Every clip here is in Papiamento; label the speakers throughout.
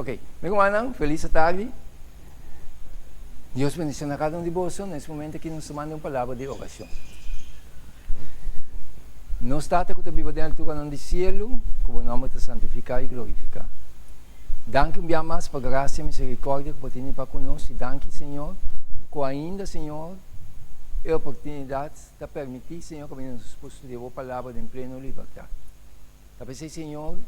Speaker 1: Ok, mi rumannan, felis atardi. Dios bendiciona cada un di boso. Na es momento aki nos ta manda un palabra di oracion. Nos Tata cu ta biba den alturanan di cielo, cu bo nomber ta santifica y glorifica. Danki un bia mas pa gracia y misericordia cu bo tene pa cu nos y danki, Señor, cu ainda, Señor, e oportunidad ta permiti, Señor, cu nos por studia bo palabra den pleno libertad. Ta p'esei, Señor,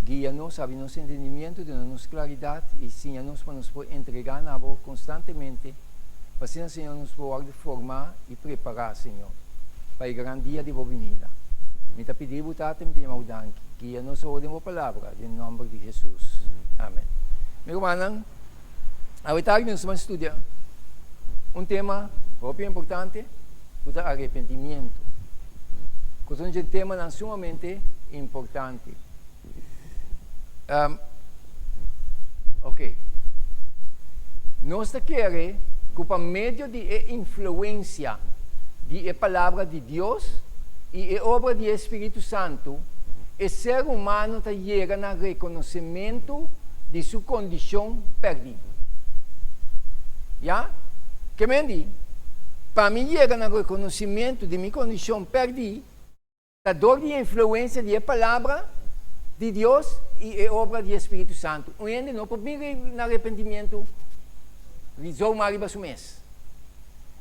Speaker 1: guia nos, habri nos entendimiento, duna nos claridad y siña nos pa nos por entrega na Bo constantemente, pa asina, Señor, nos por wòrdu formá y prepará, Señor, pa e gran dia di Bo binida. Mi ta pidi Bo, Tata, y mi ta yama Bo danki. Guia nos awor den Bo Palabra, den nomber di Jesus. Amen. Mi rumannan, awe tardi nos ta ban studia un tema hopi importante ku ta arepentimiento, ku ta un dje temanan sumamente importante. Um, ok. Nos ta kere ku pa medio di e influensia di e Palabra di Dios i e obra di e Spiritu Santu, e ser humano ta yega na rekonosementu di su kondishon pèrdí. Ya? Ke men di, pa mi yega na rekonosimentu di mi kondishon pèrdí, ta dor di e influensia di e Palabra di Dios i e obra di e Spiritu Santu. Un hende no por bin na arepentimientu zomaar riba su mes.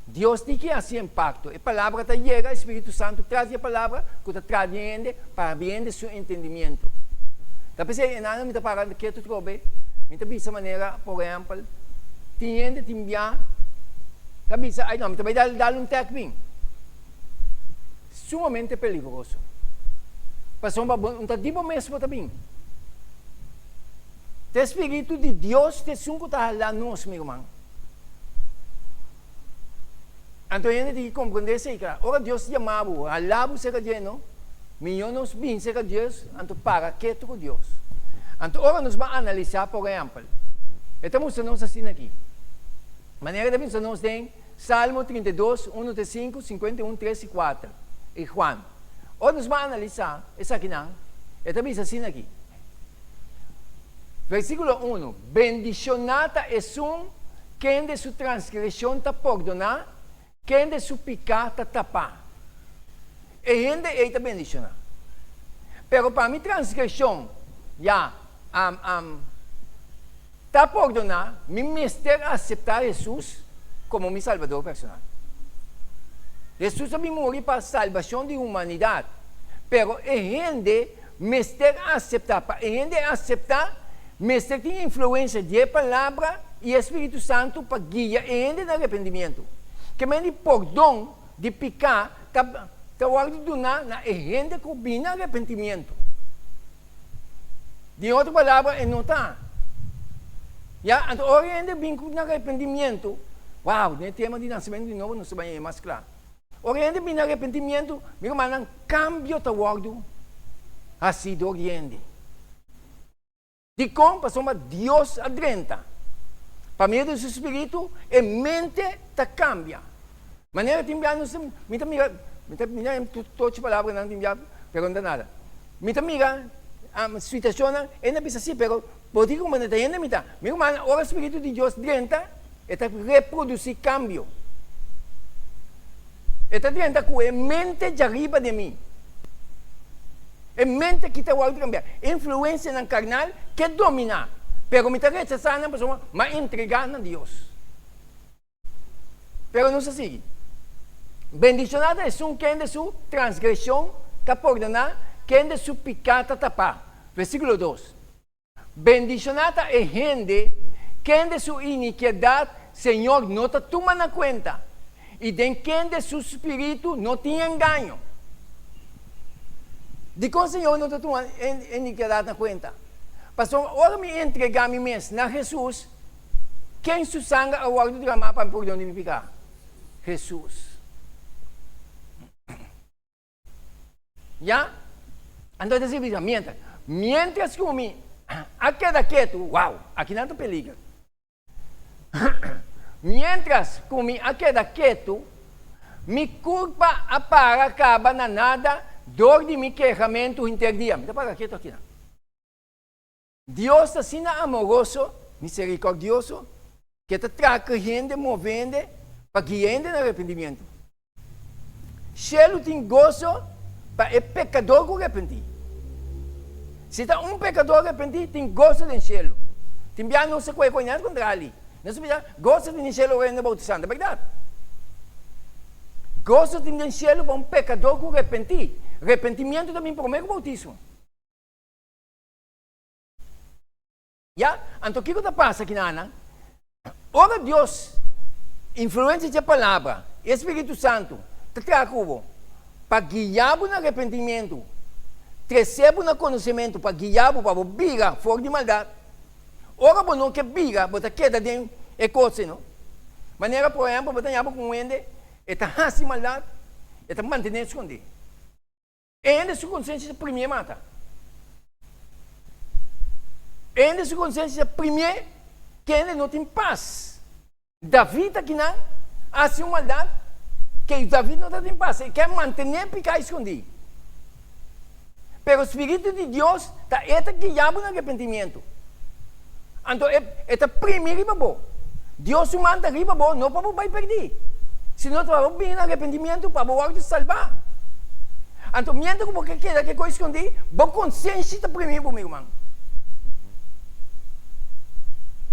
Speaker 1: Dios tin ki hasi impakto. E Palabra ta yega, e Spiritu Santu tras di e Palabra ku ta tras di e hende pa habri hende su entendimientu. Ta p'esei e nan mi ta para ketu trobe, mi ta bisa manera, por ehèmpel, tin hende tin bia ta bisa, ai no, mi ta bai dal un tèk bin. Sumamente peligroso. Pasobra bo no ta di bo mes bo ta bin. Ta e Spiritu di Dios ta esun ku ta hala nos, mi ruman. Anto hende tin ki komprendé esei kla. Ora Dios yama bo, hala bo serka dje, no? Mihó nos bin serka Dios anto para ketu ku Dios. Anto ora nos ban analisá, por ehèmpel, e ta mustra nos asina aki. Manera e ta bisa nos den Salmo 32, 1 te 5, 51, 3 i 4, i Juan. Ora nos ban analisá esakinan, e ta bisa asina aki. Versíkulo 1, Bendishoná ta esun kende su transgreshon ta pordoná, kende su piká ta tapá. E hende ei ta bendishoná. Pero pa mi transgreshon ya ta pordoná, mi mester aseptá Hesus komo mi Salbador personal. Hesus a bin muri pa salbashon di humanidat, pero e hende mester aseptá. Pa e hende aseptá, mester tin influensia di e Palabra i e Spiritu Santu pa guia e hende na arepentimientu. Ke men di pordon di piká ta ta wòrdu duná na e hende ku bini na arepentimientu. Den otro palabra, e no ta. Ya, anto ora e hende bin ku na arepentimientu, wow, den e tema di nasimentu di nobo nos ta bai mas kla. Ora e hende bin na arepentimientu, mi rumannan, kambio ta wòrdu hasí dor di hende. Dikon? Pasobra Dios a drenta. Pa medio di su spiritu, e mente ta kambia. Manera tin bia nos ta, mi ta mira, mi ta mira tochi palabranan tin bia, pero no ta nada. Mi ta mira situashonnan, e na bisa si, pero por di kuma no ta hende mi ta. Mi rumannan, ora spiritu di Dios drenta, e ta reprodusí kambio. E ta drenta ku e mente djariba den mi. E mente ki ta wòrdu kambiá. E influensianan karnal ke dominá, pero mi ta rechasá nan pasobra mi a entregá na Dios. Pero nos a sigui. Bendishoná ta esun kende su transgreshon ta pordoná, kende su piká ta tapá. Versíkulo 2. Bendishoná ta e hende kende su inikiedat Señor no ta tuma na kuenta, i den kende su spiritu no tin engaño. Dikon Señor no ta tuma e inikiedat na kuenta? Pasobra ora mi entregá mi mes na Hesus, ken su sanger a wòrdu dramá pa mi pordon di mi piká? Hesus. Ya? Anto e ta sigui bisa, mientras, mientras ku mi a keda ketu, wow, akinan ta peliger. Mientras ku mi a keda ketu, mi kurpa a para kaba na nada dor di mi kehamentu henter dia. Mi ta para ketu akinan. Dios ta asina amoroso, misericordioso, ku e ta traka hende, move hende, pa guia hende na arepentimiento. Shelu tin goso pa e pekador ku repentí. Si ta un pekador repentí, tin goso den shelu. Tin bia nos ta kohe kohe kontra ali. Nos ta bisa, goso tin den shelu ora hende boutisá. Ta bèrdat. Goso tin den shelu pa un pekador ku repentí. Repentimiento ta bin promé ku boutismo. Ya, anto kiko ta pasa kinanan? Ora Dios influensia dje Palabra i e Spiritu Santu ta traha ku bo pa guia bo na arepentimentu, trese bo na konosementu pa guia bo pa bo bira for di maldat, ora bo no ke bira, bo ta keda den e kos ei, no? Manera por ehèmpel bo ta haña bo ku un hende e ta hasi maldat, e ta mantené skondí. E hende su konsensia ta primié mata. E hende su konsensia ta primié ke hende no tin pas. David akinan a hasi un maldat ke David no ta tin pas. E ke mantené piká eskondí. Pero spiritu di Dios ta e ta guia bo na arepentimiento. Anto e ta primi riba bo. Dios su man ta riba bo, no pa bo bai perdí, sino ta pa bo bini na arepentimiento, pa bo wòrdu salbá. Anto mientras ku bo ke keda ke kos skondí, bo konsenshi ta primi bo, mi ruman.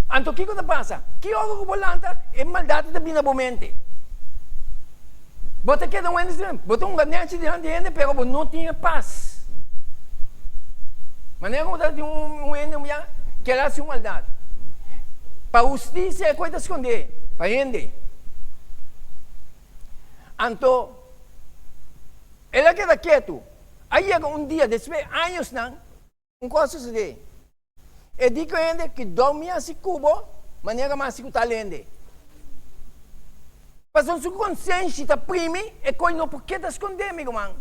Speaker 1: Anto kiko ta pasa? Ki ora ku bo lanta, e maldat ta bini na bo mente. Bo ta keda un hende sin, bo ta hunga nechi dilanti hende, pero bo no tin e pas. Manera ku bo ta tin un hende un bia ker hasi un maldat. Pa hustisia e koi ta skondé pa hende. Anto el a keda ketu. A yega un dia despues añosnan. Un kos sosodé. E di ku hende ki dormi hasi ku bo manera mi hasi ku tal hende. Pasobra su konsenshi ta primi e koi no por keda skondé, mi ruman.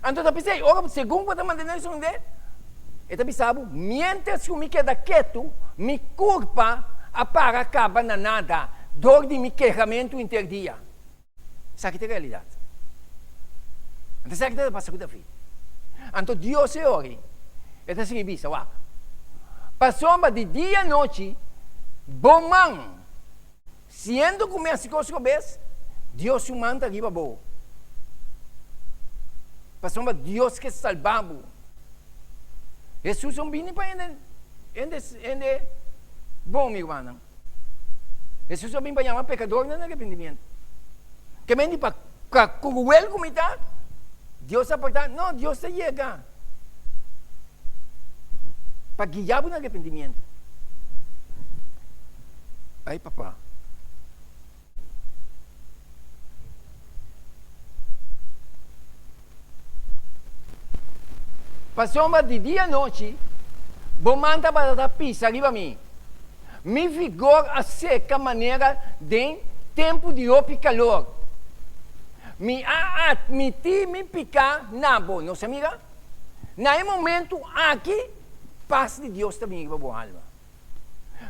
Speaker 1: Anto ta p'esei, ora segun bo ta mantené skondé, e ta bisa bo, miéntras ku mi keda ketu, mi kurpa a para kaba na nada dor di mi kehamentu henter dia. Esaki ta e realidat. Anto esaki ta pasa ku David. Anto Dios e ora e ta sigui bisa, Wak, pasobra di dia anochi bo man, siendo ku mi hasi kos robes, Dios su man ta riba bo. Pasobra Dios ke salba bo. Hesus a bini pa hende, hende, hende bon, mi rumannan. Hesus a bin pa yama pekadornan na arepentimiento. Ke men di pa kruel ku mi ta, Dios a apartá? No, Dios ta yega pa guia bo na arepentimiento. Ay papa. Pasobra di dia anochi bo man tabata ta pisa riba mi. Mi vigor a seka manera den tempu di hopi kalor. Mi a atmití mi piká na bo. Nos a mira? Na e momentu aki pas di Dios ta bini riba bo alma.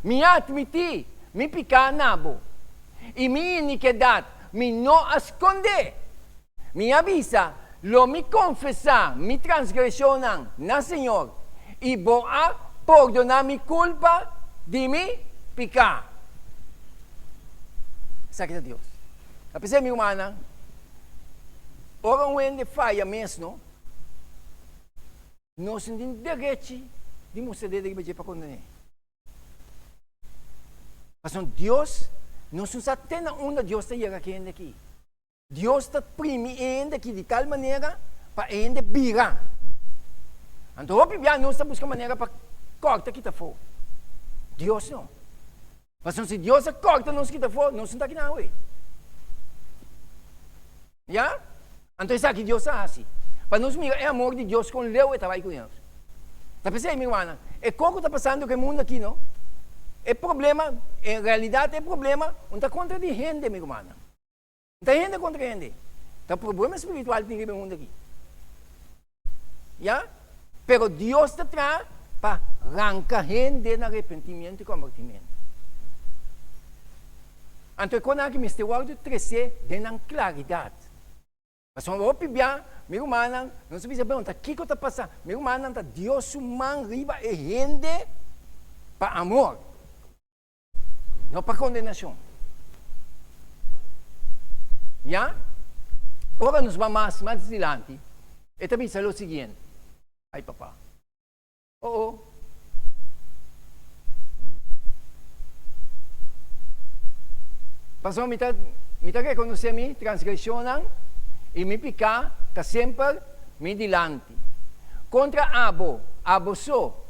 Speaker 1: Mi a atmití mi piká na bo, i mi inikidat mi no a skondé. Mi a bisa, Lo mi konfesá mi transgreshonnan na Señor, i bo a pordoná mi kulpa di mi piká. Esaki ta Dios. Ta p'esei, mi rumannan, ora un hende faya mes, no, nos no tin derechi di mustra dedo riba dje pa kondené. Pasobra Dios, nos no sa te na unda Dios ta yega ku e hende aki. Dios ta primi e hende aki di tal manera pa e hende bira. Anto hopi bia nos ta buska manera pa kòrta kita afó. Dios no. Pasobra si Dios a kòrta nos kita afó, nos no ta aki nan awe. Ya? Anto esaki Dios a hasi. Pa nos mira e amor di Dios kon leu e ta bai ku nos. Ta p'esei, mi rumannan, e kos ku ta pasando ku e mundu aki no, e problema, en realidat e problema no ta kontra di hende, mi rumannan. Ta hende kontra hende. Ta problema spiritual tin riba e mundu aki. Ya? Pero Dios ta traha pa ranka hende na arepentimiento i kombertimiento. Anto e konan aki mester wòrdu tresé den nan klaridat. Pasobra hopi bia, mi rumannan, nos ta bisa, Bon, ta kiko ta pasa? Mi rumannan, ta Dios su man riba e hende pa amor, no pa kondenashon. Ya? Ora nos bai mas mas dilanti, e ta bisa lo siguiente, Ai papa. Oh oh. Pasobra mi ta mi ta rekonosé mi transgreshonnan i mi piká ta semper mi dilanti. Kontra abo, abo so,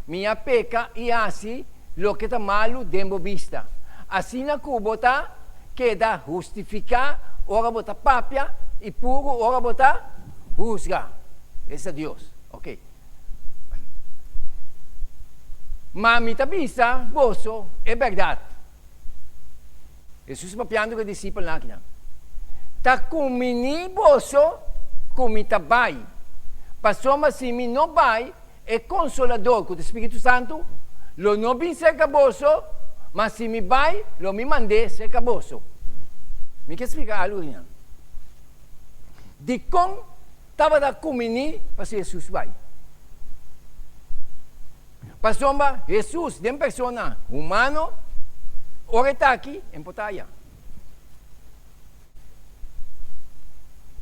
Speaker 1: mi a peka i hasi loke ta malu den bo bista, asina ku bo ta keda hustifiká ora bo ta papia i puru ora bo ta husga. Esta Dios. Oke. Ma mi ta bisa boso e bèrdat. Hesus papiando ku e disipelnan akinan. Ta kumini boso ku mi ta bai, pasobra si mi no bai, e Konsolador, ku ta Spiritu Santu, lo no bin serka boso, ma si mi bai, lo mi mand'é serka boso. Mi ke splika algu akinan. Dikon Tabata kuminí pa si Hesus bai. Pasobra Hesus den persona humano, ora e ta aki, e por ta aya.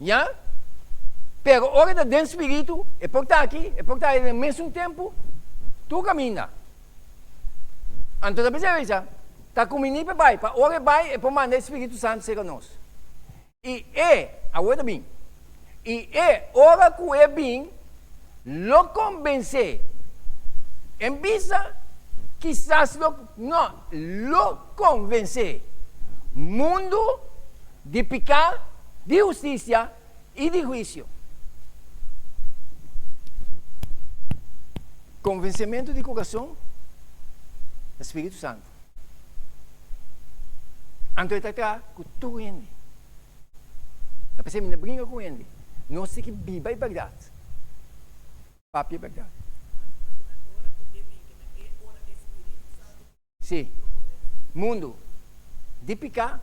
Speaker 1: Ya? Pero ora e ta den spiritu, e por ta aki, e por ta aya den mesun tempu, tur kaminda. Anto ta bisa bisa, ta kuminí pa e bai, pa ora e bai, e por manda e Spiritu Santu serka nos. I e, awor ta bin, i e, ora ku e bin, lo kombensé. En bisa, kisas lo, no, lo konvensé mundu di piká, di hustisia i di huisio. Konvensementu di kurason ta Spiritu Santu. Anto e ta traha ku tur hende. Ta p'esei mi no bringa ku hende. Nos tin ki biba e bèrdat. Papia e bèrdat. Sí. Mundu di piká,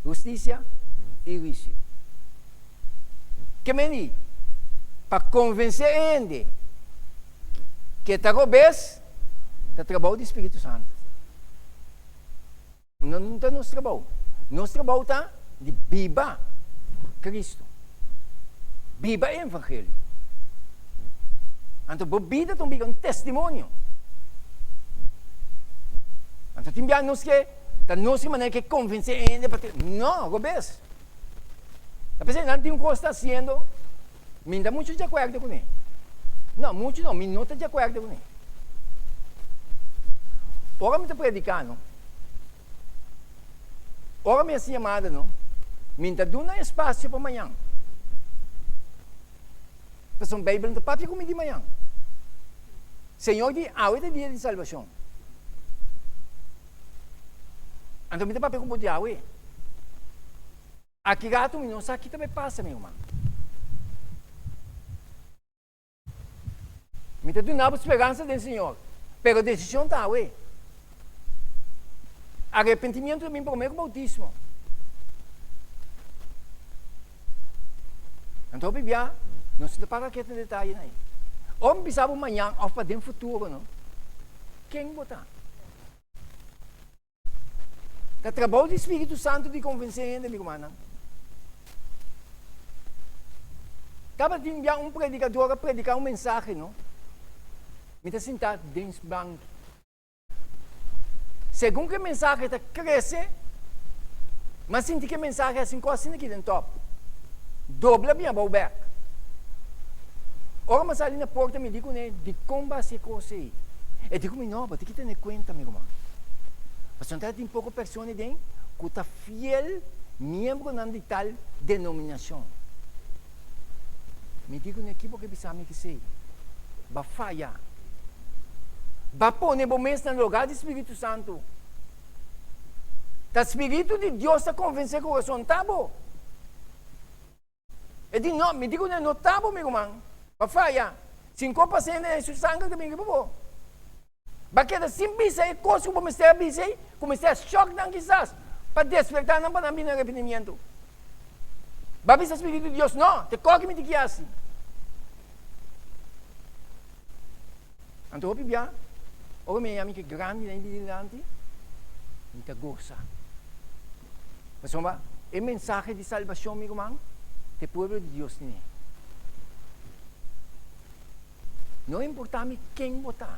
Speaker 1: hustisia i huisio. Ke meni pa konvensé e hende ke ta robes? Ta trabou di Spiritu Santu. No, no ta nos trabou. Nos trabou ta di biba Cristo. Biba e Evangelio. Anto bo bida ta un bida, un testimonio. Anto tin bia nos ke, ta nos ke manera ke konvensé hende pa te, no, robes. Ta p'esei nan tin un kos ta hasiendo. Mi ta muchu di akuerdo kuné. No, muchu no, mi no ta di akuerdo kuné. Ora mi ta prediká no, ora mi hasi yamada no, mi ta duna espasio pa mañan. Pasobra Beibel no ta papia ku mi di mañan. Señor di, awe ta dia di salbashon. Anto mi ta papia ku bo di awe. Aki rato mi no sa ki ta bay pasa mi ruman. Mi ta duna bo speransa den Señor, pero decision ta awe. Arrepentimiento ta bin prome ku bautismo. Anto hopi bia nos no ta para kete detayenan ei. Ora mi bisa bo mañan of pa den futuro no, ken bo ta? Ta trabou di Spiritu Santu di konvensé hende, mi rumannan. Tabatin bia un predikador a prediká un mensahe, no? Mi ta sintá den banki. Segun ku e mensahe ta krese, mi a sinti ku e mensahe a sinko asina aki den tòp. Dobla bin abou bèk. Ora mi a sali na porta mi di kuné, Dikon bo a hasi e kos ei? E di ku mi, No, bo tin ki tene kuenta, mi ruman. Pasobra ta tin poko persona den ku ta fiel miembronan di tal denominashon. Mi di kuné, Ki bo ke bisa mi kesei? Bo a faya. Bo a pone bo mes na loga di Spiritu Santu. Ta Spiritu di Dios ta konvensé kurason ta bo. E di, No, mi di ku no ta bo, mi ruman. Ba faya. Sin ko pasende den su sanger ta bin riba bo. Ba keda sin bisa e kos ku bo mester a bisa ei, ku mester a shòk nan kisas, pa despertá nan pa nan bini arepentimiento. Bo a bisa Spiritu di Dios, No, te koki mi tin ki hasi. Anto hopi bia, ora mi a yami ke grandinan di dilanti, mi ta gosa. Pasobra e mensahe di salbashon, mi ruman, ta e pueblo di Dios tene. No importa mi ken bo ta.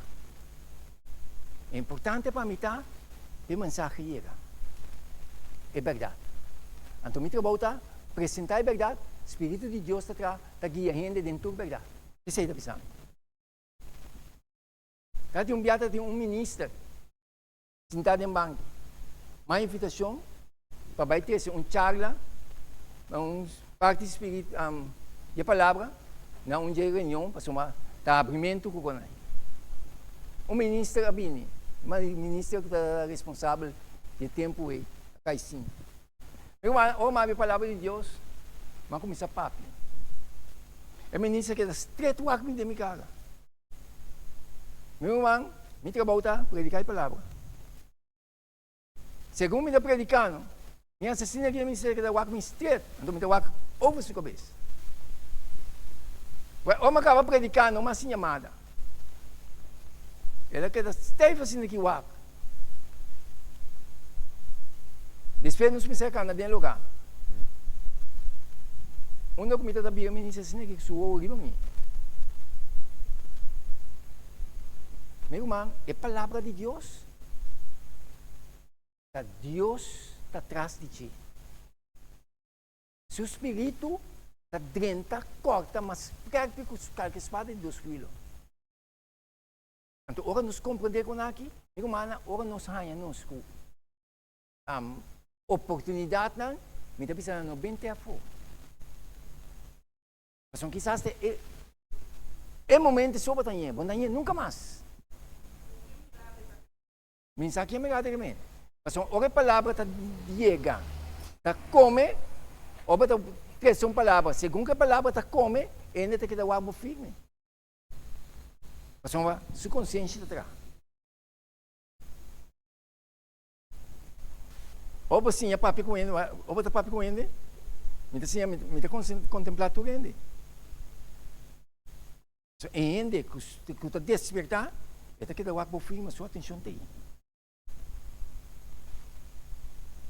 Speaker 1: E importante pa mi ta pa e mensahe yega. E bèrdat. Anto mi trabou ta presentá e bèrdat, Spiritu di Dios ta traha, ta guia hende den tur bèrdat. Esei ta bisa mi. Ta tin un bia ta tin un minister sintá den banki. M'a invitashon pa bai trese un charla na un parti spirit di e palabra na un dje reunion pasobra ta habrimentu ku konai. Un minister a bini, ma e minister ku ta responsabel di e tempu ei a kai sinti. Mi ruman, ora mi a habri e palabra di Dios, mi a kuminsá papia. E minister keda stret wak mi den mi kara. Mi ruman, mi trabou ta prediká e palabra. Segun mi ta predikando, mi asesino aki den mi ser keda wak mi stret, anto mi ta wak over su kabes. Wèl, ora mi a kaba predikando, mi a hasi yamada. El a keda stijf asina aki wak. Despues nos kuminsá kanda den lugá. Unda ku mi ta ta bira mi dice asina ki su wowo riba mi. Mi ruman, e palabra di Dios ta Dios ta tras di dje. Su spiritu ta drenta kòrta mas skèrpi ku kalke spada di dos filo. Anto ora nos komprendé kon aki, mi rumannan, ora nos haña nos ku oportunidatnan, mi ta bisa nan no bente afó. Pasobra kisas ta e e momento so bo ta hañ'é, bo no ta hañ'é nunka mas. Mi sa ken mi gata ke mi. Pasobra ora e palabra ta yega, ta kome, ora bo ta trese un palabra, segun ku e palabra ta kome, hende ta keda wak bo firme. Pasobra su konsenshi ta traha. Ora bo siña papia ku hende, ora bo ta papia ku hende, mi ta siña, mi ta kontemplá tur hende. So e hende ku ta despertá, e ta keda wak bo firma, su atenshon ta ei.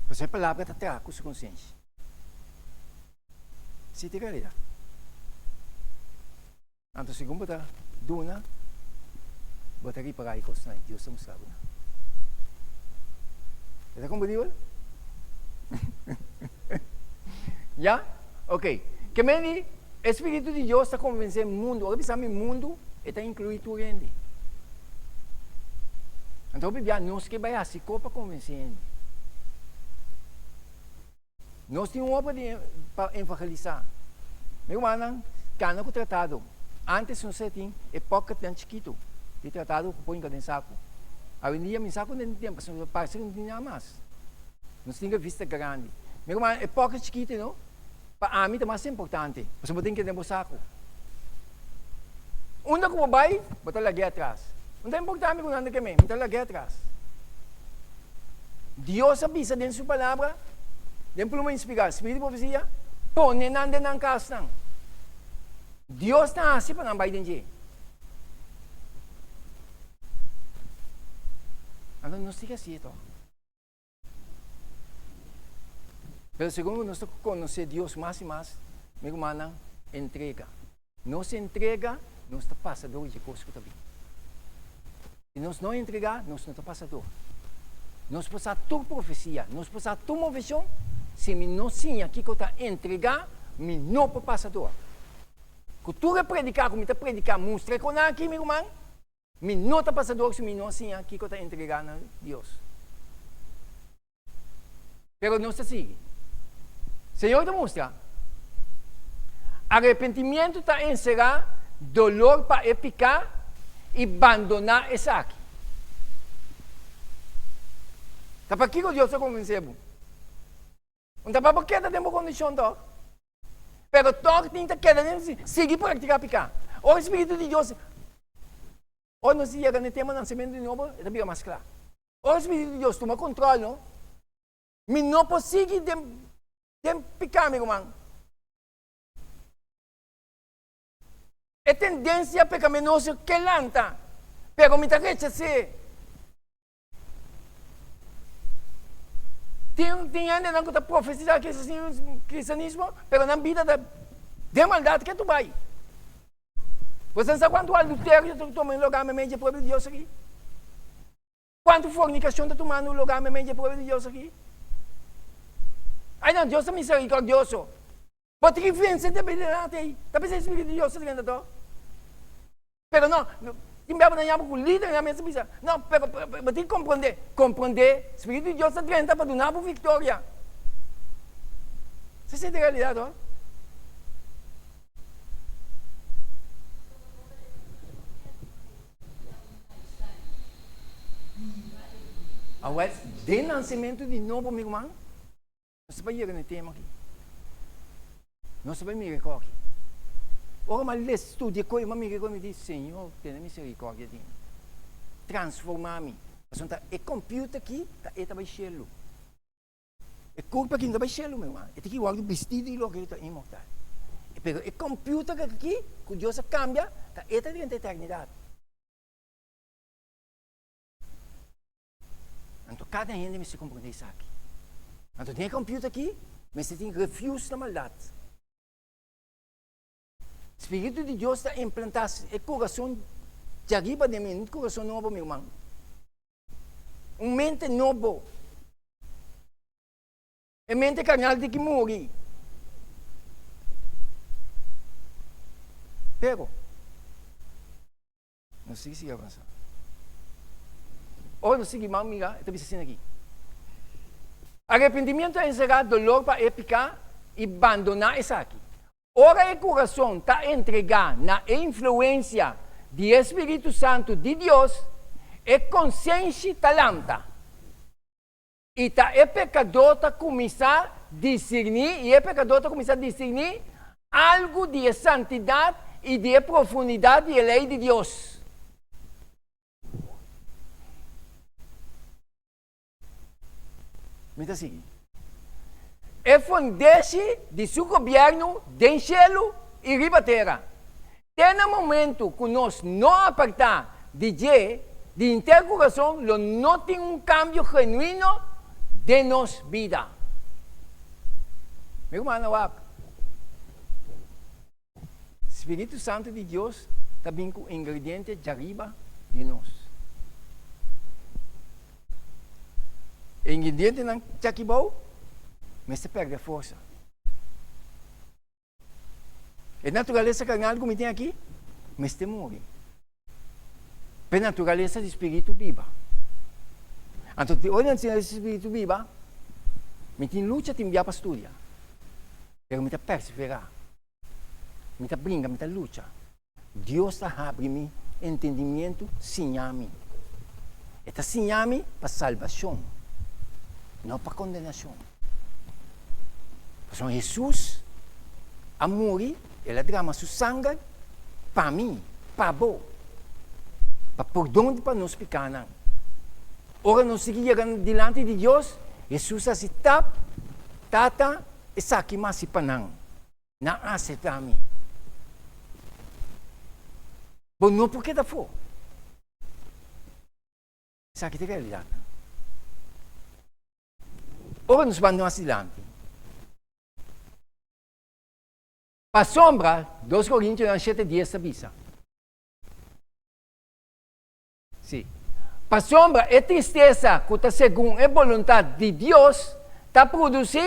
Speaker 1: Pasobra e palabra ta traha ku su konsenshi. Si ta e realidat. Anto segun bo ta duna, bo ta ripará e kosnan ei. Dios ta mustra bo nan. E ta komprendibel? Ya? Ok. Ke men di e Spiritu di Dios ta konvensé mundu. Ora bisa mi mundu, e ta inkluí tur hende. Anto hopi bia nos ke bai hasi ko pa konvensé hende. Nos tin un obra di pa evangelisá. Mi rumannan, kana ku tratado. Antes nos a tin e pocketnan chikitu di tratado ku por hinka den saku. Awendia mi sa ku den tempu pasobra parse ku no tin nada mas. Nos tin revista grandi. Mi ruman, e pocket chikitu no, pa ami ta mas importante, pasobra bo tin kende bo saku. Unda ku bo bai, bo ta lag'é atras. No ta importa mi ku nan ta kem'é, mi ta lag'é atras. Dios a bisa den su Palabra, den pluma inspirá, spiritu di profesia, pone nan den nan kasnan. Dios ta hasi pa nan bai den dje. Anto nos tin ke hasié tòg. Pero segun ku nos ta konosé Dios mas i mas, mi rumannan, entrega. Nos entrega, nos ta pasa dor dje kos ku ta bin. Si nos no entregá, nos no ta pasa dor. Nos por sa tur profesia, nos por sa tur moveshon, si mi no siña kiko ta entregá, mi no por pasa dor. Ku tur e prediká ku mi ta prediká mustra e konan aki, mi ruman, Mi no ta pasador si mi no a siña kiko ta entregá na Dios. Pero nos ta sigui. Señor ta mustra, Arepentimiento ta enserá dolor pa e piká i bandoná esaki. Ta pakiko Dios ta konvensé bo? Un ta pa bo keda den bo kondishon tòg. Pero tòg tin ta keda den sigui praktiká piká. Ora e Spiritu di Dios, ora nos yega na e tema nansementu di nobo, e ta bira mas kla. Ora e Spiritu di Dios tuma kontròl no, mi no por sigui den den piká, mi ruman. E tendensia pekaminoso ke lanta, pero mi ta rechas'é. Tin tin hendenan ku ta profesisá kristianismo, pero nan bida ta den maldat ke tu bai. Bo sa kuantu adulterio ta tuma lugá meimei dje pueblo di Dios aki? Kuantu fornikashon ta tumando lugá meimei dje pueblo di Dios aki? Ai no, Dios ta miserikordioso. Bo tin ki vense debilidat ei. Ta p'esei spiritu di Dios ta drenta to. Pero no, tin bia bo ta yama ku lidernan mes ta bisa, no, pero bo tin ki komprondé. Komprondé, spiritu di Dios ta drenta pa duna bo viktoria. Esei ta e realidat ho. Awel, den nansementu di nobo, mi ruman, nos ta bai yega na e tema aki. Nos ta bai mira e kos aki. Ora mi a les studia e kos, mi a mira e kos, mi di, Señor, tene misericordia di mi. Transforma mi. Pasobra e computer aki ta e ta bai shelu. E kurpa aki no ta bai shelu, mi ruman. E ta ki wòrdu bistí di loke ta inmortal. Pero e computer aki ku Dios a kambia, ta e ta drenta eternidat. Anto kada hende mester komprondé esaki. Anto den e computer aki mester tin refuse na maldat. Spiritu di Dios ta implantá e kurason djariba den mi, un kurason nobo, mi ruman. Un mente nobo. E mente carnal tin ki muri. Pero, nos sigui sigui avansa. Ora nos sigui man mira, e ta bisa asina aki. Arepentimiento a enserá dolor pa e piká i bandoná esaki. Ora e kurason ta entregá na e influensia di e spiritu santu di Dios, e konsenshi ta lanta. I ta e pekadó ta kuminsá disirní, i e pekadó ta kuminsá disirní algu di e santidat i di e profundidat di e lei di Dios. Mi ta sigui. E fundeshi di su gobièrnu den shelu i riba tera. Te na momentu ku nos no apartá di dje di henter kurason lo no tin un kambio genuino den nos bida. Mi rumannan wak, Spiritu Santu di Dios ta bin ku ingrediente djariba di nos. E ingredientenan djakibou mester pèrdè forsa. E naturalesa karnal ku mi tin aki mester muri pa e naturalesa di spiritu biba. Anto di ora naturalesa di spiritu biba, mi tin lucha tin bia pa studia, pero mi ta perseverá, mi ta bringa, mi ta lucha. Dios ta habri mi entendimientu, siña mi. E ta siña mi pa salbashon, no pa kondenashon. Pasobra Hesus a muri, el a drama su sanger pa mi, pa bo, pa pordon di pa nos pikanan. Ora nos sigui yega dilanti di Dios, Hesus a hasi tap, Tata, esaki mi hasi pa nan. Nan a aseptá mi. Bo no por keda afó. Esaki ta e realidatnan. Ora nos ban mas dilanti, pasobra dos Korintionan shete dies ta bisa, Sí. Pasobra e tristesa ku ta segun e boluntat di Dios ta produsí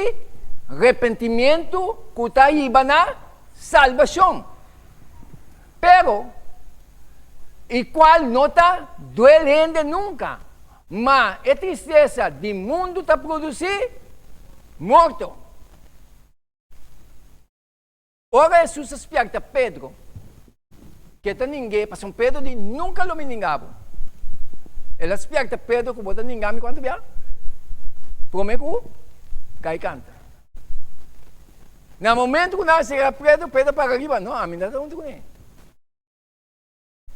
Speaker 1: repentimientu ku ta hiba na salbashon, pero i kual no ta duel hende nunka, ma e tristesa di mundu ta produsí morto. Ora Hesus a spièrta Pedro ku e ta ning'é, pasobra Pedro di, Nunka lo mi ninga bo. El a spièrta Pedro ku bo ta ninga mi kuantu bia? Promé ku kai kanta. Na momentu ku nan a sera Pedro, Pedro para riba, No, ami no ta huntu kuné.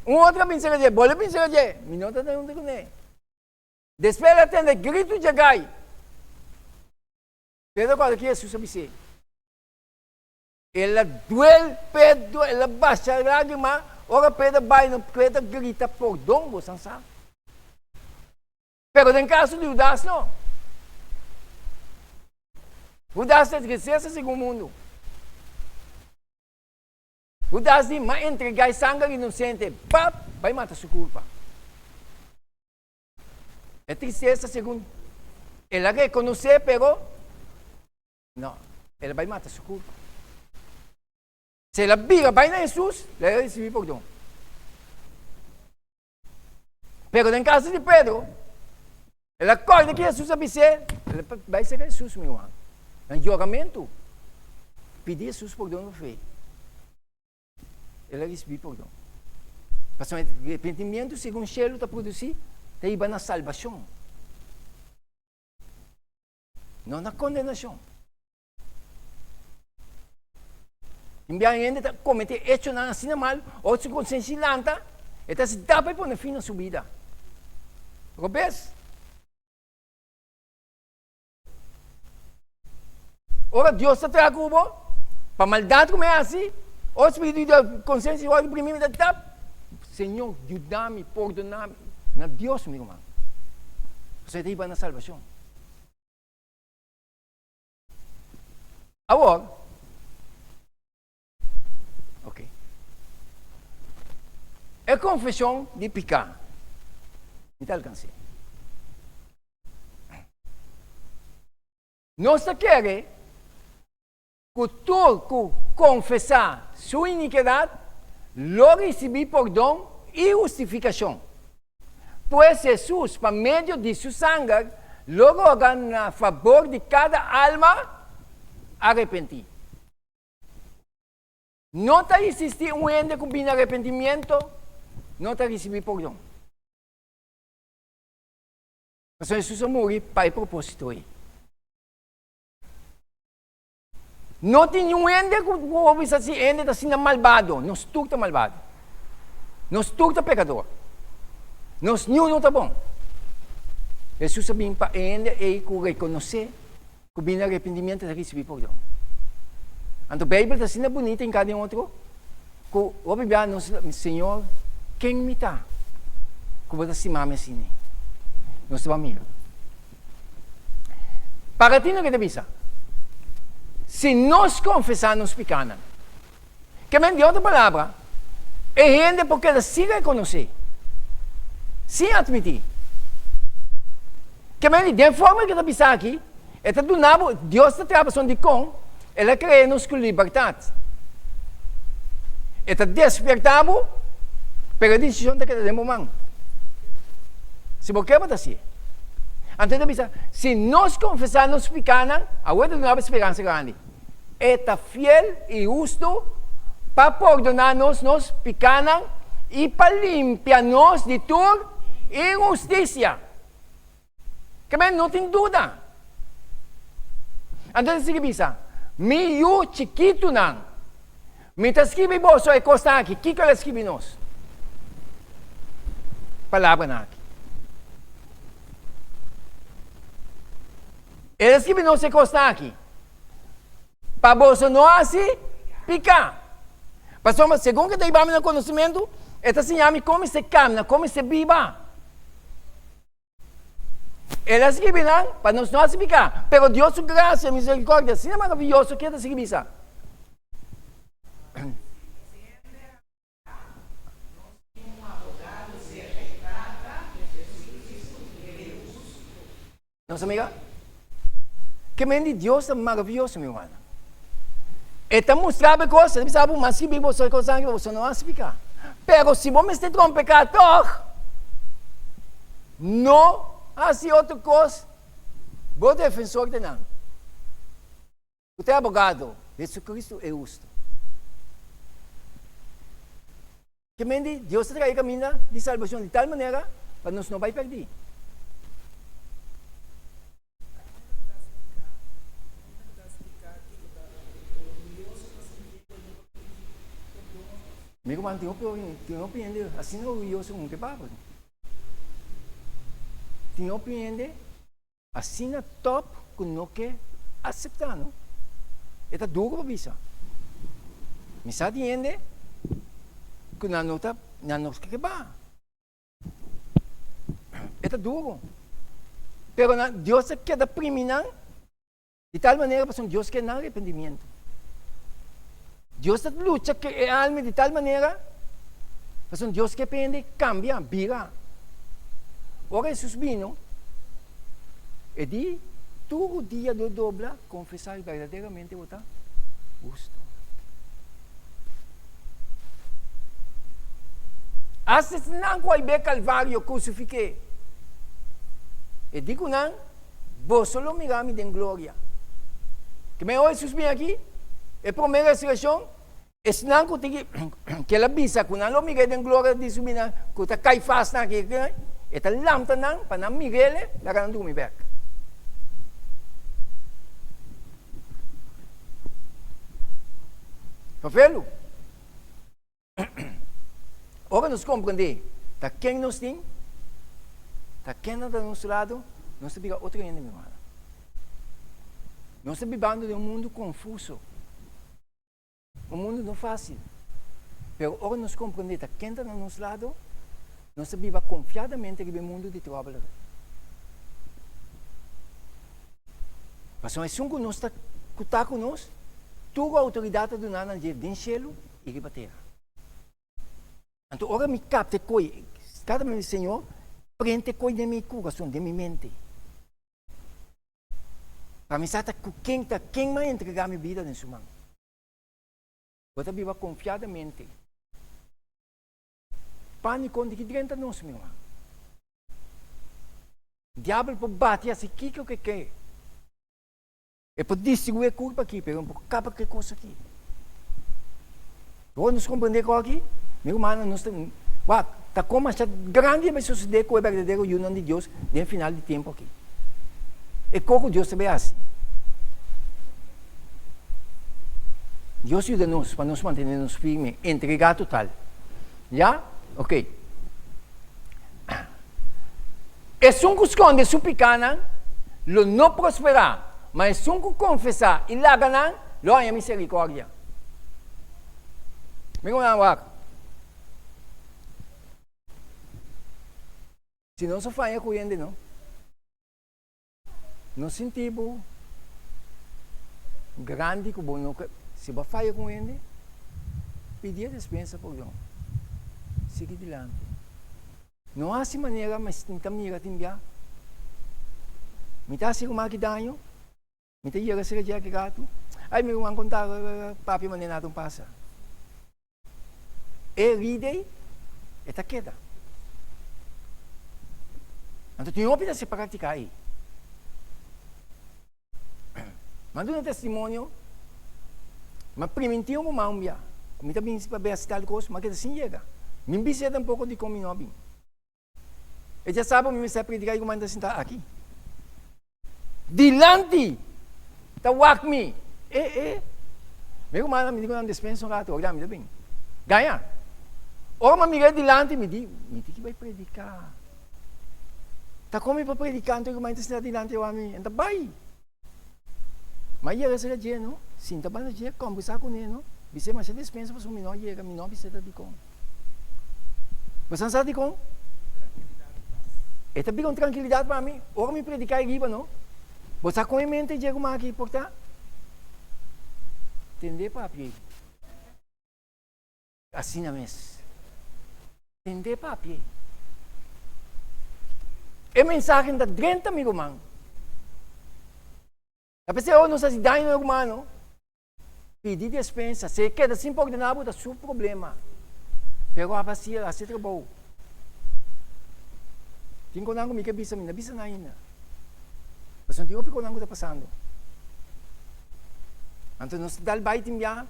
Speaker 1: Un otro a bin sera dje, Bolbe bin sera dje, Mi no ta huntu kuné. Despues el a tende gritu dje gai. Pedro kòrda ki Hesus a bis'é. El a duel Pedro, el a basha lágrima, ora Pedro a bai no Pedro a grita pordon, bosan sa. Pero den kaso di Hudas no. Hudas ta tristesa segun mundu. Hudas di, M'a entregá e sanger inosente, pap, bai mata su kurpa. E tristesa segun el a rekonosé, pero no, el a bai mata su kurpa. Si el a bira bai na Hesus, lo el a risibí pordon. Pero den kaso di Pedro, el a kòrda ki Hesus a bis'é, el a bai serka Hesus, mi ruman, na yoramentu, pidi Hesus pordon pa fe. El a risibí pordon. Pasobra e repentimiento segun shelu ta produsí ta hiba na salbashon, no na kondenashon. Tin bia hende ta kometé echonan asina mal, ora su konsensia lanta, e ta hasi dapa i pone fin na su bida. Robes. Ora Dios ta traha ku bo, pa maldat ku mi hasi, ora spiritu di Dios, konsensia wòrdu primí, mi ta tap, Señor, yuda mi, pordona mi. Na Dios, mi ruman. Pasobra e ta hiba na salbashon. Awor, ok. E konfeshon di piká, mi ta alkans'é. Nos ta kere ku tur ku konfesá su inikidat lo risibí pordon i hustifikashon. Pues Hesus, pa medio di su sanger, lo roga na fabor di kada alma arepentí. No ta existí un hende ku bini arepentimiento no ta risibí pordon. Pasobra Hesus a muri pa e propósito ei. No tin niun hende ku por bisa si hende ta asina malbado. Nos tur ta malbado. Nos tur ta pekador. Nos niun no ta bon. Hesus a bin pa e hende ei ku rekonosé ku bini arepentimiento ta risibí pordon. Anto Beibel ta asina bunita hinká den otro ku hopi bia nos ta Señor, ken mi ta ku bo ta stima mi asina? Nos ta ban mira. Para ti loke ta bisa, Si nos konfesá nos pikánan, ke men di otro palabra, e hende por keda sin rekonosé, sin atmití. Ke men di den forma ke ta bisa aki, e ta duna bo, Dios ta traha pasobra dikon El a krea nos ku libertat. E ta despertá bo, pero e desishon ta keda den bo man. Si bo ke, bo ta hasié. Anto e ta bisa, si nos konfesá nos pikánan, awor e ta duna bo speransa grandi. E ta fiel i hustu pa pordoná nos nos pikánan i pa limpia nos di tur inhustisia. Kebé no tin duda. Anto e ta sigui bisa, Mi yu chikitunan, mi ta skibi boso e kosnan aki. Kiko el a skibi nos? Palabranan aki. El a skibi nos e kosnan aki pa boso no hasi piká. Pasobra segun ku e ta hiba mi na konosementu, e ta siña mi kon mester kamna, kon mester biba. El a skibi nan pa nos no hasi piká. Pero Dios su grasia i miserikordia asina maravioso ke ta sigui bisa. Nos a mira? Ke men di Dios ta maravioso, mi rumannan. E ta mustra bo e kos, e ta bisa bo, Mas skibi boso e kosnan aki pa boso no hasi piká. Pero si bo mester trompeká tòg, no hasi otro kos, bo defensor ta nan. Ku ta e abogado, Jesucristo e hustu. Ke men di, Dios ta traha e kaminda di salbashon di tal manera pa nos no bai pèrdí. Mi ruman tin hopi tin hopi hende asina orguyoso ku ke papa. Tin hopi hende asina top ku no ke aseptá no. E ta duru pa bisa. Mi sa di hende ku nan no ta, nan no ke ba. E ta duro. Pero nan, Dios ta keda primi nan di tal manera pasobra Dios ke nan arepentimiento. Dios ta lucha ku e alma di tal manera pasobra Dios ke pa hende kambia, bira. Ora Hesus bino, e di, Tur dia lo dobla, konfesá i berdaderamente bo ta hustu. Asta esnan ku a bai Kalvario krusifik'é, e di ku nan, Boso lo mira mi den gloria. Ke mei ora Hesus bin aki, e promé resurekshon, esnan ku tin ke el a bisa ku nan lo mir'é den gloria di su bina, ku ta Kaifasnan aki, e ta lamta nan pa nan mir'é, laga nan drumi bèk. Pafelu. Ora nos komprendé ta ken nos tin, ta ken ta na nos lado, nos ta bira otro hende, mi hermano. Nos ta bibando den un mundu konfuso, un mundu no fásil. Pero ora nos komprendé ta ken ta na nos lado, nos ta biba konfiadamente riba e mundu di tròbel. Pasobra esun ku nos ta ku ta ku nos, tur outoridat ta duná na dje den shelu i riba tera. Anto ora mi kapta e koi, kada bes mi di, Señor, prente e koi den mi kurason, den mi mente, pa mi sa ta ku ken ta ken mi a entregá mi bida den su man. Bo ta biba konfiadamente. Pániko di ki drenta nos, mi ruman? Diabel por bati hasi kiko ku e ke. E por distrui e kurpa aki, pero e no por kaba ku e kos aki. Ora nos komprendé kos aki, mi rumannan, nos ta, wak, ta kon masha grandi a bai sosodé ku e berdadero yunan di Dios den final di tempu aki. E kos ku Dios ta bai hasi. Dios yuda nos pa nos mantené nos firme, entregá total. Ya? Ok. Esun ku skonde su pikánan lo no prosperá, ma esun ku konfesá i laga nan lo haña miserikòrdia. Mi ku nan wak. Si nos a faya ku hende no. No sinti bo grandi ku bo no ke. Si bo a faya ku un hende, pidi e despensa pordon. Sigui dilanti. No hasi manera mi ta mira tin bia. Mi ta hasi ruman ki daño, mi ta yega serka dje aki ratu. Ay, mi ruman konta papia manera nada no pasa. E rida ei, e ta keda. Anto tin hopi ta hasi praktika ei. Mi a duna testimonio, mi a primintí un ruman un bia ku mi ta bin pa bes tal kos, mi a keda sin yega. Mi bis'é tampoko dikon mi no a bin. E dja sa bo mi mester a prediká i ruman ta sintá aki. Dilanti ta wak mi. E e. Mi rumannan mi di ku nan despensa un ratu, ora mi ta bin. Gaña. Ora mi a mira e dilanti mi di, mi tin ki bai prediká. Ta kon mi por prediká anto e ruman ta sinta dilanti awa mi? En ta bai. Mi a yega serka dje no, sinta banda dje, kòmbersá kuné no, bis'é masha despensa pasobra mi no a yega, mi no a bis'é ta dikon. Bo sa dikon? E ta bira un trankilidat pa mi ora mi prediká e riba no. Bo sa kon e mente dje ruman aki por ta? Tende papia ei. Asina mes. Tende papia ei. E mensahe ta drenta mi ruman. Ta p'esei ora nos hasi daño na ruman no. Pidi despensa. Si e keda sin pordoná bo ta su problema. Pero aba hasi hasi e trabou. Tin konan ku mi ke bisa, mi no bisa nan ainda. Pasobra tin hopi konan ku ta pasando. Anto nos ta dal bai tin bia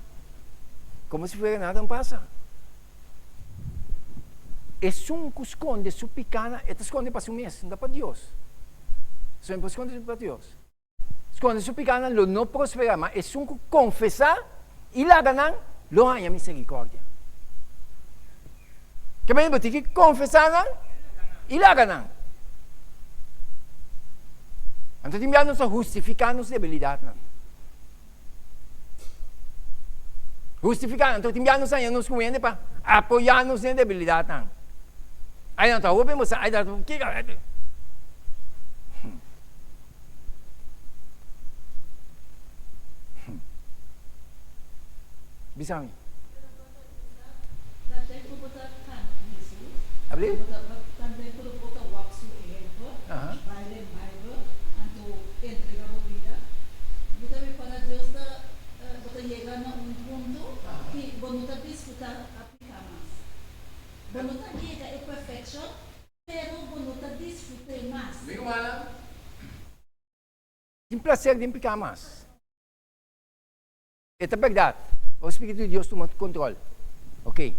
Speaker 1: komo si fuera nada no pasa. Esun ku skonde su pikánan, e ta skonde pa su mes, no ta pa Dios. Pasobra e por skonde pa Dios. Skonde su pikánan lo no prosperá, ma esun ku konfesá i laga nan lo haña miserikòrdia. Ke manera bo tin ki konfesá nan i laga nan? Anto tin bia nos ta hustifiká nos debilidatnan. Hustifiká, anto tin bia nos haña nos ku hende pa apoyá nos den debilidatnan. Ai nan ta hopi bo sa, ai ta kiko. Bisa mi. Abli?
Speaker 2: Bo ta yega na un punto ki bo no ta disfruta aplica mas. Bo no ta yega e perfeccion, pero bo no ta disfrut'e mas.
Speaker 1: Mi rumannan, tin placer den pica mas. E ta berdad, ora Spiritu di Dios tuma control. Ok.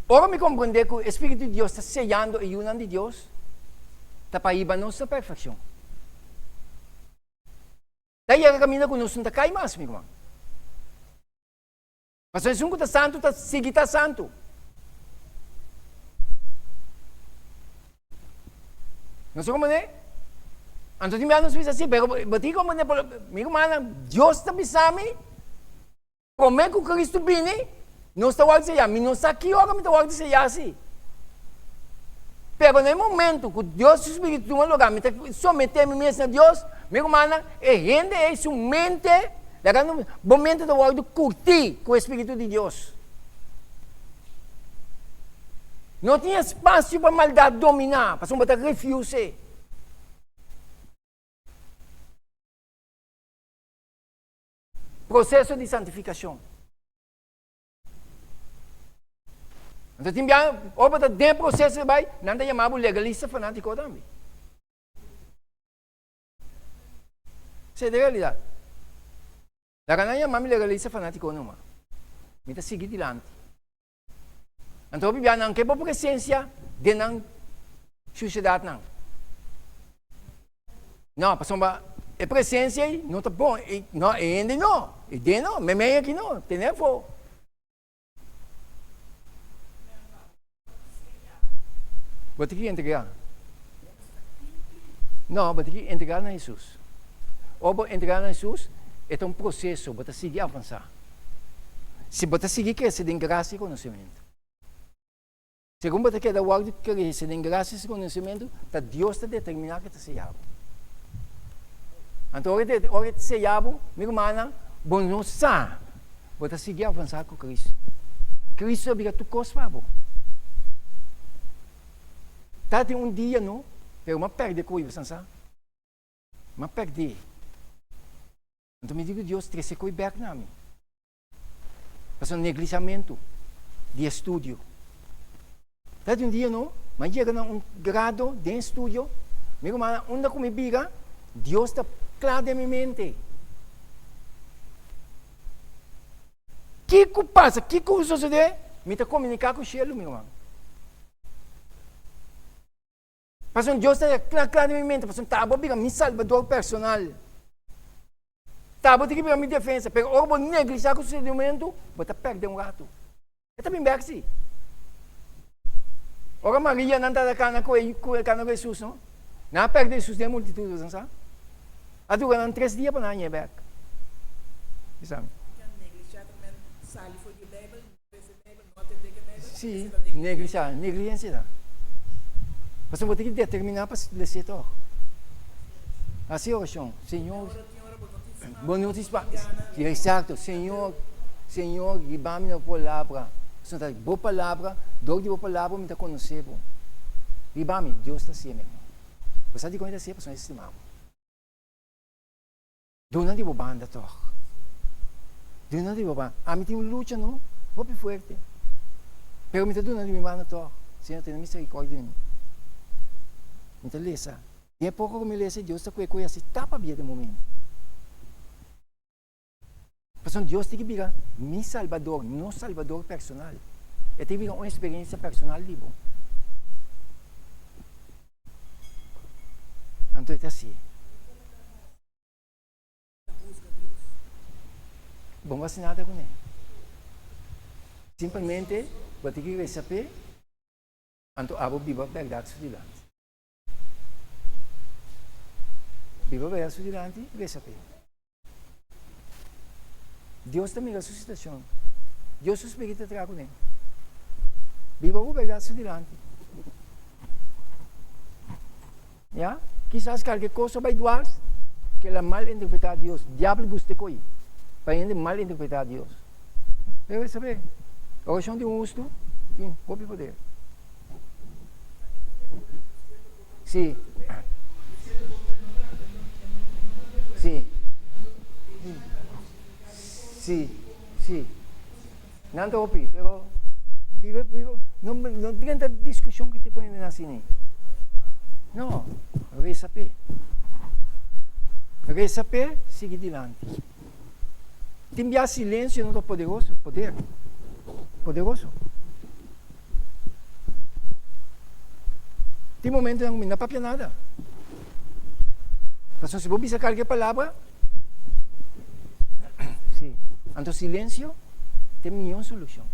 Speaker 1: Ora mi comprende cu e Spiritu di Dios ta sellando e yunan di Dios, ta pa hiba nos na perfeccion. Ta yega kaminda ku nos no ta kai mas, mi ruman. Pasobra esun ku ta santu ta sigui ta santu. Nos ta komprendé? Anto tin bia nos bisa si, pero bo tin komprendé, mi rumannan, Dios ta bisa mi Promé ku Kristu bini, nos ta wòrdu seyá. Mi no sa ki ora mi ta wòrdu seyá si. Pero na e momentu ku Dios su spiritu tuma lugá, mi ta someté mi mes na Dios, mi rumannan, e hende ei su mente, laga nos, bo mente ta wòrdu kurtí ku e spiritu di Dios. No tin espasio pa maldat dominá, pasobra bo ta refus'é. Proseso di santifikashon. Anto tin biaha ora bo ta den proseso di bai, nan ta yama bo legalista fanátiko tambe. Esei ta e realidat. Laga nan yama mi legalista fanátiko numa. Mi ta sigui dilanti. Anto hopi bia nan ke bo presencia den nan suciedadnan. No, pasobra e presencia ei no ta bon. E, no, e hende no. E den no, memey aki no, tene afo. Bo tin ki entrega. No, bo tin ki entrega na Jesus. Ora bo entrega na Jesus, e ta un proceso, bo ta sigui avansa. Si bo ta sigui krese den grasia i konosementu. Segun bo ta keda wòrdu krese den grasia i konosementu, ta Dios ta determiná ke ta seya bo. Anto ora e ora e seya bo, mi rumannan, bo no sa, bo ta sigui avansá ku Kristu. Kristu a bira tur kos pa bo. Ta tin un dia no, pero mi a pèrdè koe, bo san sa? Mi a pèrdè. Anto mi di ku Dios, trese koe bèk na mi. Pasobra neglisamentu di estudio. Ta di un dia no, mi a yega na un grado den estudio, mi rumannan, unda ku mi bira, Dios ta kla den mi mente. Kiko pasa, kiko sosodé, mi ta komuniká ku shelu, mi ruman. Pasobra Dios ta kla kla den mi mente, pasobra ta abo bira mi salbador personal. Ta abo tin ki bira mi defensa, pero ora bo neglisha ku sucedimentu, bo ta perde un ratu. E ta bin bek si. Ora Maria nan tabata kana ku e ku kana ku Jesus no, nan a perde Jesus den e multitud, bo sa? A dura nan tres dia pa nan hañ'é bek. Bisa mi. Sí, neglisha, negligencia ta. Pasobra bo tin ki determiná pa les'é tòg. Hasi orashon, Señor, bo no tin spa, exacto, Señor, Señor, hiba mi na bo palabra. Pasobra ta bo palabra, dor di bo palabra mi ta konosé bo. Hiba mi, Dios ta hasié, mi hermano. Bo sa dikon e ta hasié? Pasobra e stima bo. Duna di bo banda tòg. Duna di bo banda. Ami tin un lucha no, hopi fuerte. Pero mi ta duna di mi banda tòg. Señor tene misericordia di mi. Mi ta lesa. Den e poko ku mi lesa Dios ta kue kue asi tapa bia den momento. Pasobra Dios tin ki bira mi Salbador, nos Salbador personal. E tin ki bira un eksperensia personal di bo. Anto e ta hasié. Bo no hasi nada kuné. Simplemente bo tin ki resa p'e, anto abo biba bèrdat su dilanti. Biba bèrdat su dilanti, resa p'e. Dios ta mira su situashon. Dios su spiritu ta traha kuné. Biba bo bèrdat su dilanti. Ya? Kisas kalke kos a bai dwars ku el a mal interpretá Dios. Diabel gusta e koi pa hende mal interpretá Dios. Pero e sabe, orashon di un hustu tin hopi poder. Sí. Sí. Sí, sí. Nan ta hopi, pero biba, biba, no, no drenta diskushon ku tipo hende nan asina. No, resa p'e. Resa p'e, sigui dilanti. Tin bia silensio no ta poderoso, poder. Poderoso. Tin momentonan ku mi no papia nada. Pasobra si bo bisa kalke palabra, si. Anto silensio ta e mihó solushon.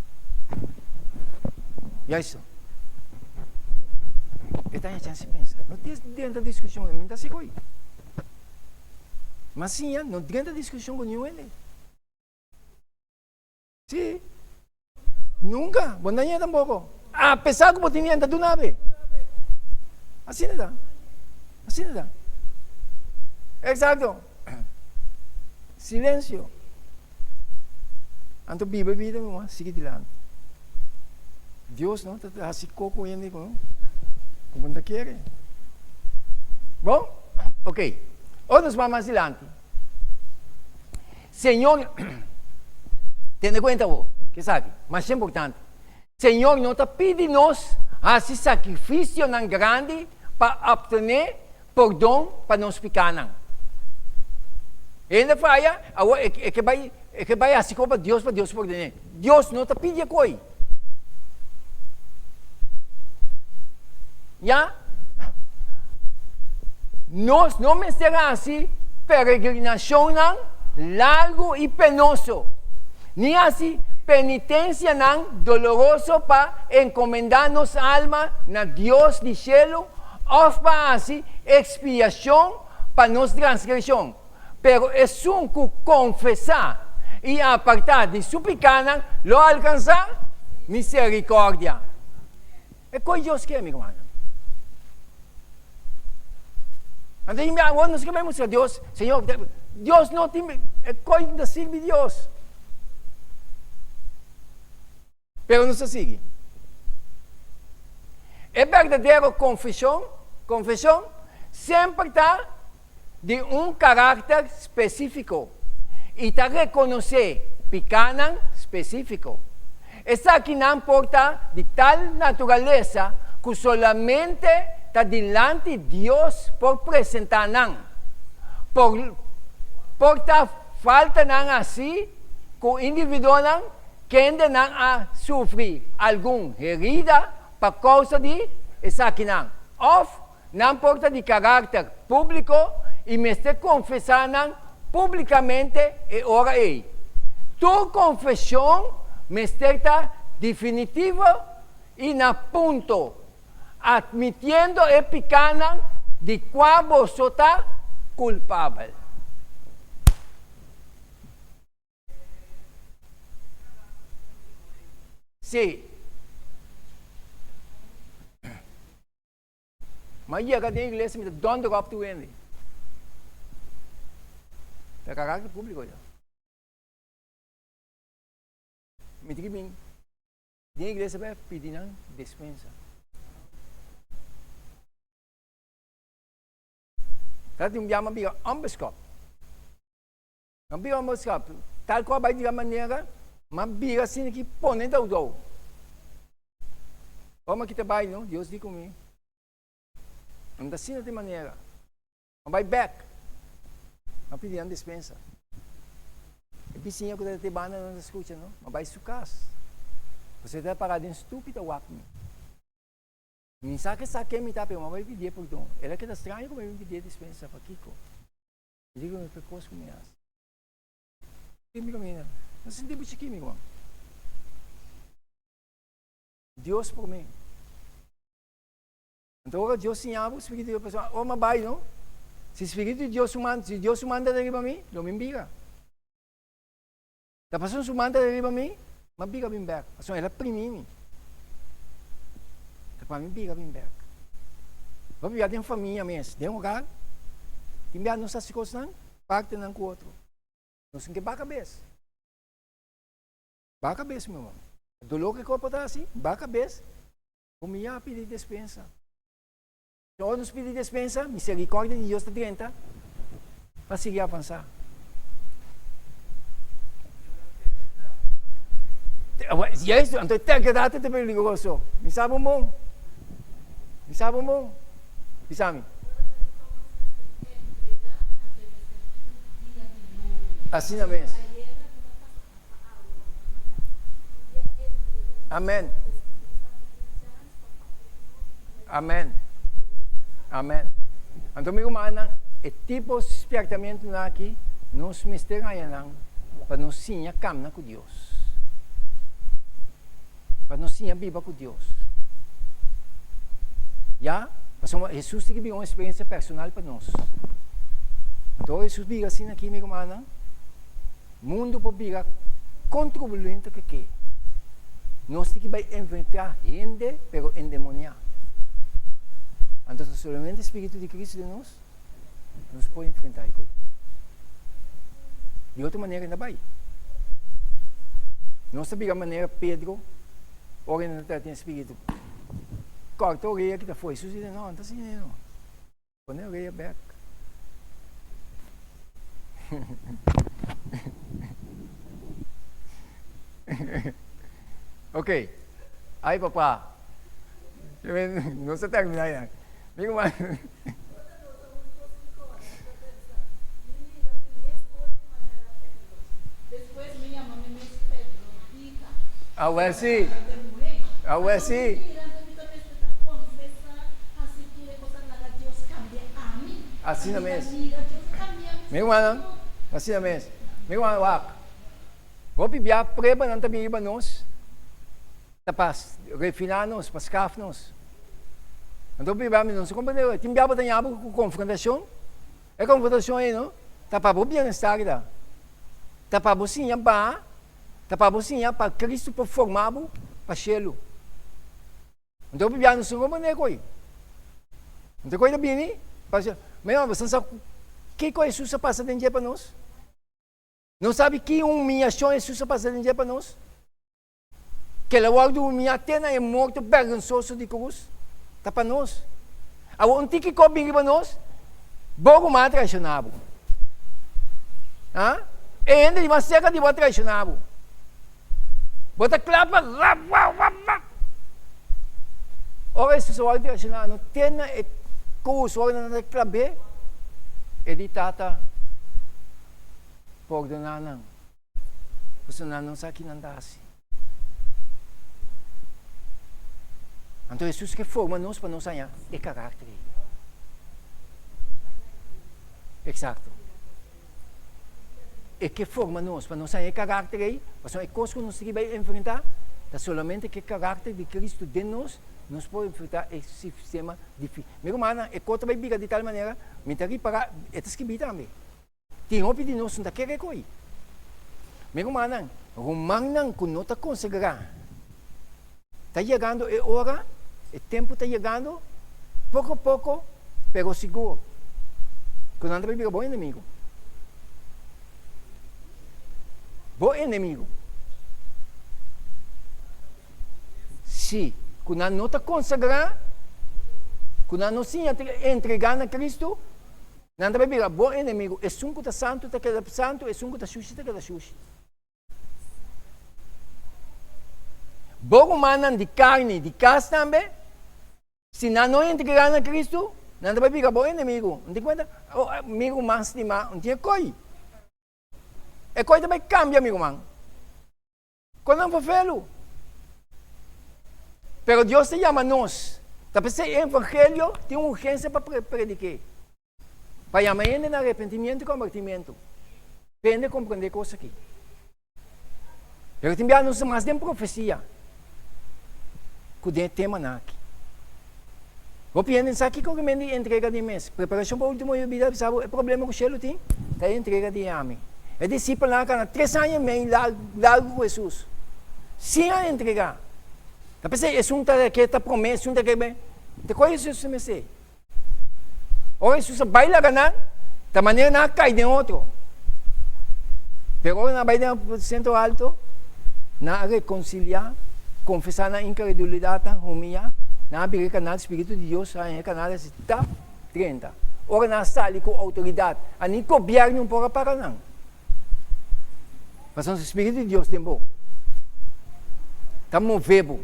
Speaker 1: Juisto. E ta haña chans di pensa. No tin drenta diskushon, mi ta sigur. Mas siña, no drenta diskushon ku niun hende. Sí. Nunca. Bo no ñe tampoco. A pesar cu bo tin ñe, ta duna be. Asina ta. Asina ta. Exacto. Silencio. Anto biba e bida numa, sigui dilanti. Dios no ta haci co cu hende cu cu bo no ta kere. Bon? Ok. Ora nos bai mas dilanti. Señor, tene kuenta bo, ke esaki, masha importante. Señor no ta pidi nos hasi sakrifisionan grandi pa optené pordon pa nos pikánan. Hende faya, awor e ke bai, e ke bai hasi kos pa Dios pa Dios pordoné. Dios no ta pidi e koi. Ya? Nos no mester hasi peregrinacionnan largu i penoso, ni hasi penitencianan doloroso pa encomendá nos alma na Dios di shelu of pa hasi expiacion pa nos transgresion. Pero esun ku konfesá i apartá di su pikánan lo alkansá miserikòrdia. E kos Dios ke, mi rumannan. Anto mi awor nos ke bai mustra Dios, Señor, Dios no tin, e kos ta sirbi Dios. Pero nos ta sigui. E berdadero konfeshon, konfeshon, semper ta di un karakter spesífiko i ta rekonosé pikánan spesífiko. Esakinan por ta di tal naturalesa ku solamente ta dilanti Dios por presentá nan. Por por ta faltanan así ku individuonan Kendenan a sufri algun herida pa kousa di esakinan, òf nan por ta di karakter públiko i mester konfesá nan públikamente e ora ei. Tur konfeshon mester ta definitivo i na punto, atmitiendo e pikánan di kua boso ta kulpabel. Sí. Ma yega den iglesia mi ta donder op tur hende. Ta karakter públiko ya. Mi tin ki bin den iglesia pa pidi nan despensa. Ta tin un biaha mi a bira onbeskop. No bira un boskap. Tal ku a bai di la manera, ma bira asina ki pone dou dou. Ora mi a kita bai no, Dios di ku mi, No ta asina di manera. Mi a bai bek. Mi a pidi nan dispensa. E bisiña ku ta te banda no ta skucha no. Mi a bai su kas. Pasobra e ta para den stupi ta wak mi. Mi sa ke sa ken mi ta, pero mi a bai pidié pordon. El a keda straño ku mi a bin pidié dispensa. Pakiko? Mi di ku mi pekos ku mi hasi. Mi kaminda. No sinti bo chikí, mi ruman. Dios promé. Anto ora Dios siña bo, Spiritu di Dios, pasobra ora mi a bai, no? Si Spiritu di Dios su man, si Dios su man ta riba mi, lo mi bira. Ta pasobra su man ta riba mi, m'a bira bin bek. Pasobra el a primi mi. Ta pa mi bira bin bek. Bo bira den famia mes, den hogar. Tin bia nos hasi kosnan, partenan ku otro. Nos tin ke baka bes. Baka bes, mi hermano. Dolor ke kos por ta hasi, baka bes. Humiyá pidi despensa. Ora nos pidi despensa, misericordia di Dios ta drenta pa sigui avansá. Juist, anto e terkedad ta peligroso. Mi sa bon bon. Mi sa bon bon. Bisa mi. Asina mes. Amen. Amen. Amen. Anto mi rumannan, e tipo spiertamentunan aki nos mester haña nan pa nos siña kamna ku Dios. Pa nos siña biba ku Dios. Ya, pasobra Hesus tin ki bira un eksperensia personal pa nos. Anto ora Hesus bira asina aki mi rumannan, Mundu por bira kon turbulento ke ke. Nos tin ki bai enfrentá hende pero endemoniá. Anto ta solamente Spiritu di Cristo den nos, nos por enfrentá e koi. Di otro manera e no bai. Nos ta bira manera Pedro ora e no ta tin Spiritu. Kòrta orea kita afó. Hesus di no, no ta asina no. Pone orea bek. Ok. Ay papá. No se termina ya. Mi ruman. Awel si. Awel si. Asina mes. Mi rumannan, asina mes. Mi rumannan, wak. Hopi bia pruebanan ta bin riba nos, ta pa refiná nos, pa skaf nos. Anto hopi bia mi no sa komprendé. Tin bia bo ta ña bo ku konfrontashon. E konfrontashon ei no, ta pa bo bienestar ta. Ta pa bo siña baha, ta pa bo siña pa Cristo por forma bo pa shelu. Anto hopi bia no sa komprendé koe. Anto koe ta bini, pa mi bo sa kiko Hesus a pasa den dje pa nos? No sabi ki humiashon Hesus a pasa den dje pa nos? Kel a wòrdu humiá te na e morto bèrgonsoso di krus, ta pa nos. Awor un tiki kos bin riba nos, bo ruman a traishoná bo. Ha? E hende di mas serka di bo a traishoná bo. Bo ta kla pa rap, rap, rap, rap. Ora Hesus a wòrdu traishoná, no te na e krus, ora nan ta klab'é, e di, Tata, pordoná nan. Pasobra nan no sa ki nan ta hasi. Anto Hesus ke forma nos pa nos haña e karakter ei. Eksakto. E ke forma nos pa nos haña e karakter ei, pasobra e kos ku nos tin ki bai enfrentá ta solamente ku e karakter di Kristu den nos, nos por enfrentá e sistema difísil. Mi rumannan, e kos ta bai bira di tal manera, mi ta ripará, e ta skibí tambe. Tin hopi di nos no ta kere ko'i. Mi rumannan, rumannan ku no ta konsagrá, ta yegando e ora, e tempu ta yegando, poko poko, pero sigur, ku nan ta bai bira bo enemigu. Bo enemigu. Sí, ku nan no ta konsagrá, ku nan no siña entregá na Kristu, Nan ta bai bira bo enemigu. Esun ku ta santu ta keda santu, esun ku ta shushi ta keda shushi. Bo rumannan di karni di kas tambe, si nan no entregá na Kristu, nan ta bai bira bo enemigu. N tin kuenta, oh, mi ruman stimá, N tin e koi. E koi ta bai kambia, mi ruman. Kon nan por felu? Pero Dios ta yama nos. Ta p'esei e evangelio tin un urgensia pa predik'é. Pa yama hende na arepentimiento i kombertimiento. Pa hende komprendé kos aki. Pero tin bia nos ta mas den profesia ku den e temanan aki. Hopi hende sa kiko ku men di entrega di mes. Preparashon pa ultimo bida, bisa bo e problema ku shelu tin ta e entrega di ami. E disipelnan a kana tres aña i mei largu ku Hesus, sin a entregá. Ta p'esei esun ta ke ta promé, esun ta ke ta kua Hesus ta mester. Ora Hesus a bai laga nan, ta manera nan a kai den otro. Pero ora nan a bai den aposento alto, nan a rekonsiliá, konfesá nan inkredulidatnan, humiyá, nan a bira e kanal, Spiritu di Dios a haña e kanal asi tap drenta. Ora nan a sali ku outoridat, a ni gobièrnu por a para nan. Pasobra Spiritu di Dios den bo ta move bo.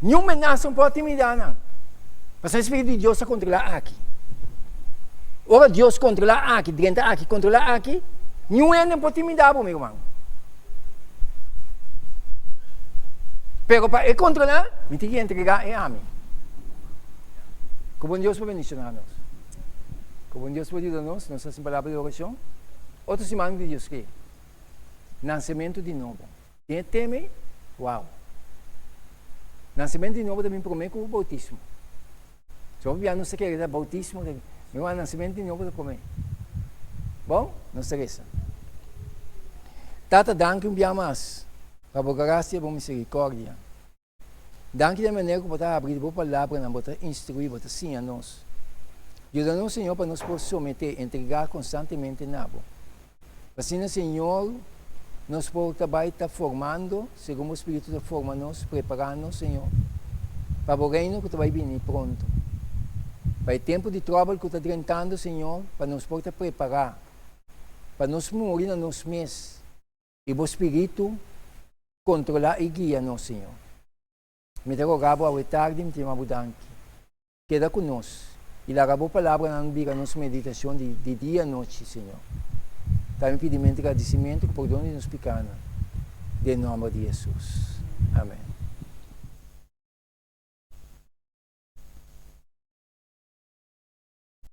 Speaker 1: Niun menasa no por intimidá nan. Pasobra Spiritu di Dios ta kontrolá aki. Ora Dios kontrolá aki, drenta aki, kontrolá aki, niun hende no por intimidá bo, mi ruman. Pero pa e kontrolá, mi tin ki entregá e ami. Ku bon Dios por bendishoná nos. Ku bon Dios por yuda nos, nos hasi un palabra di orashon. Otro siman di Dios ke Nansementu di nobo. Den e tema ei, wow! Nansementu di nobo ta bin promé ku boutismo. So hopi bia nos ta kere ta boutismo ta bin, pero nansementu di nobo ta promé. Bon, nos ta resa. Tata, danki un bia mas pa bo grasia i bo miserikordia. Danki den manera ku bo ta habri di bo palabranan, bo ta instruí, bo ta siña nos. Yuda nos, Señor, pa nos por someté, entregá konstantemente na bo. Pa asina, Señor, nos por ta bai ta formando, segun bo Spiritu ta forma nos, prepará nos, Señor, pa bo Reino ku ta bai bini pronto. Pa e tempu di tròbel ku ta drentando, Señor, pa nos por ta prepará, pa nos muri na nos mes, I bo Spiritu kontrolá i guia nos, Señor. Mi ta roga bo awe tardi, mi ta yama bo danki. Keda ku nos, i laga bo palabranan bira nos meditashon di di dia anochi, Señor. Ta mi pidimentu i gradisimentu ku pordon di nos pikanan, den nòmber di Hesus. Amen.